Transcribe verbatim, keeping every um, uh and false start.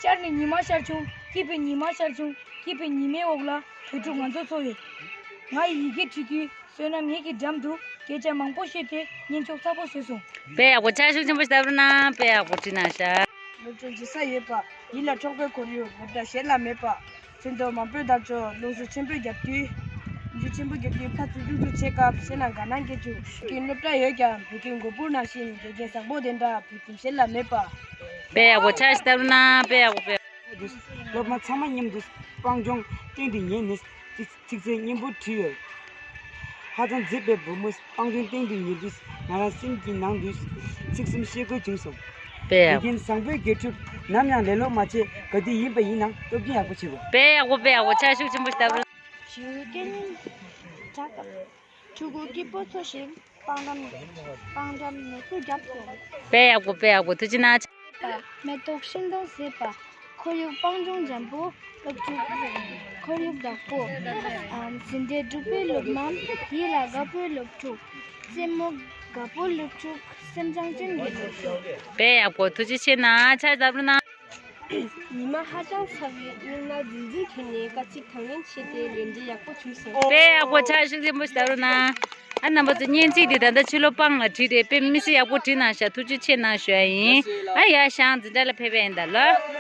ཤར་ནས་ཉི་མ་ཤར་བྱུང་། སྐྱིད་པའི་ཉི་མ་ཤར་བྱུང་། སྐྱིད་པའི་ཉི་མའི་འོག་ལ་བོད་ཕྲུག་ང་ཚོ་ཚོ་ཡོད། ང་ཡི་ཡི་གེ་བྲིས་དུས་བསོད་ནམས་ངེད་ཀྱི་འགྲམ་དུ་སྐད་ཆ་མང་པོ་བཤད་དེ་སྙན་ཆོག་ཚ་པོ་བཟོས་སོང་། དཔེ་ཡག་པོ། ཕྱག་ཤུགས་ཆེན་པོ་ཞིག་བཏབ་རོགས་གནང་། དཔེ་ཡག་པོ་བྲིས་གནང་ཤག་སློབ་གྲྭ་འཛིན་ས་ཡོད་པ། ཡིད་ལ་འཕྲོག་པའི་ཁོར་ཡུག་སློབ་གྲྭ་གཞན་ལ་མེད་པ། ཚོན་མདོག་མང་པོས་བརྡབ་ཆོག་རླུང་འཚུབ་ཆེན་པོས་བརྒྱབ་དུས། འཇུ་ཆེན་པོ་བརྒྱབ་དུས་ཕར་ཚུར་ཀྱུག་ཀྱུག་བྱེད་སྐབས་ཤེས་ན་དགའ་སྣང་སྐྱེ་བཅུག་ཀྱི་སློབ་གྲྭ་ཡོད་ཀྱང་བོད་ཀྱི་མགོན་པོ་ནང་བཞིན་དགེ་རྒན་བཟང་པོ་དེ་འདྲ་བོད་ཁྱིམ་གཞན་ལ་མེད་པ། དཔེ་ཡག་པོ། ཕྱག་ཞིག་བཏབ་རོགས་གནང་། དཔེ་ཡག་པོ། དཔེ། སློབ་མ་ཚང་མ་མཉམ་དུ་སྤང་ལྗོངས་སྟེང་དུ་ཉལ་ནས་ཚིག་ཚིག་མཛོད་སྙན་པོ་བྲིས་ཡོད། ཧ་ཅང་མཛེས་པའི་བུ་མོ་སྤང་ལྗོངས་སྟེང་དུ་ཉལ་དུས་ང་རང་སེམས་ཀྱི་ནང་དུ་ཚིག་གསུམ་བཤད་དགོས་བྱུང་སོང་། དཔེ་ཡག་དགེ་རྒན་བཟང་པོའི་དགེ་ཕྲུག་ནམ་ཡང་ལེ་ལོ་མ་བྱེད། ག་དུས་ཡིན་པ་ཡིན་ནའང་སྟོབས་རྒྱུན་ཡག་པོ་བྱེད་དགོས། དཔེ་ཡག་པོ། དཔེ་ཡག་པོ། ཕྱག་ཤུགས་ཆེན་པོ་ཞིག་བཏབ་རོགས། ཞུ་སྐད་སྙན་གྲགས་དང་། ཕྲུ་གུ་སྐྱིད་པོ་འཚོ་ཞིང་སྤང་ལམ་སྤང་ལམ་ནོར་བུ་བརྒྱབ་སོང་། དཔེ་ཡག་པོ། དཔེ་ཡག་པོ། ཐུགས་རྗེ་གནང་། མེ་ཏོག་ཤིང་སྡོང་ཟད་པ། ཁོར་ཡུག་སྤང་ལྗོངས་འཇམ་པོ། སློབ་ཕྲུག་ཁོར་ཡུག་བདག་པོ། ཨམ། འཛིན་གྲྭའི་འབྲུག་པའི་སློབ་མ། ཡིད་ལ་དགའ་པོའི་སློབ་ཕྲུག་རྩེད་མོ་དགའ་པོ་སློབ་ཕྲུག་སེམས་ཅན་ཀུན་གྱི་སློབ་ཕྲུག་དཔེ་ཡག་པོ། ཐུགས་རྗེ་ཆེ་གནང་། ཕྱག་བརྡབ་རོགས་གནང་། ཉི་མ་ཧ་ཅང་ཚ་བའི་སྙིང་ན་རྫིང་རྫིང་ཐོན་ནས་དཀའ་ཚེགས་དང་ལེན་བྱས་ཏེ་ལས་འབྲས་ཡག་པོ་བྱུང་སོང་། དཔེ་ཡག་པོ། ཕྱག་ཤུགས་ཆེན་པོ་ཞིག་བརྡབ་རོགས་གནང་། ཨ། རྣམ་པ་ཚོ་སྙན་ཚིག་འདི་ད་ལྟ་ཕྱི་ལོ་སྤང་ལ་བྲིས་རེད། དཔེ་མི་སྲིད་ཡག་པོ་བྲིས་གནང་ཤག་ཐུགས་རྗེ་ཆེ་གནང་ཞུ་ཡ་ཡིན། ཨ་ཡ། ཞང་འཛིན་གྲྭ་ལ་ཕེབས་པ་ཡིན་ད་ལོ།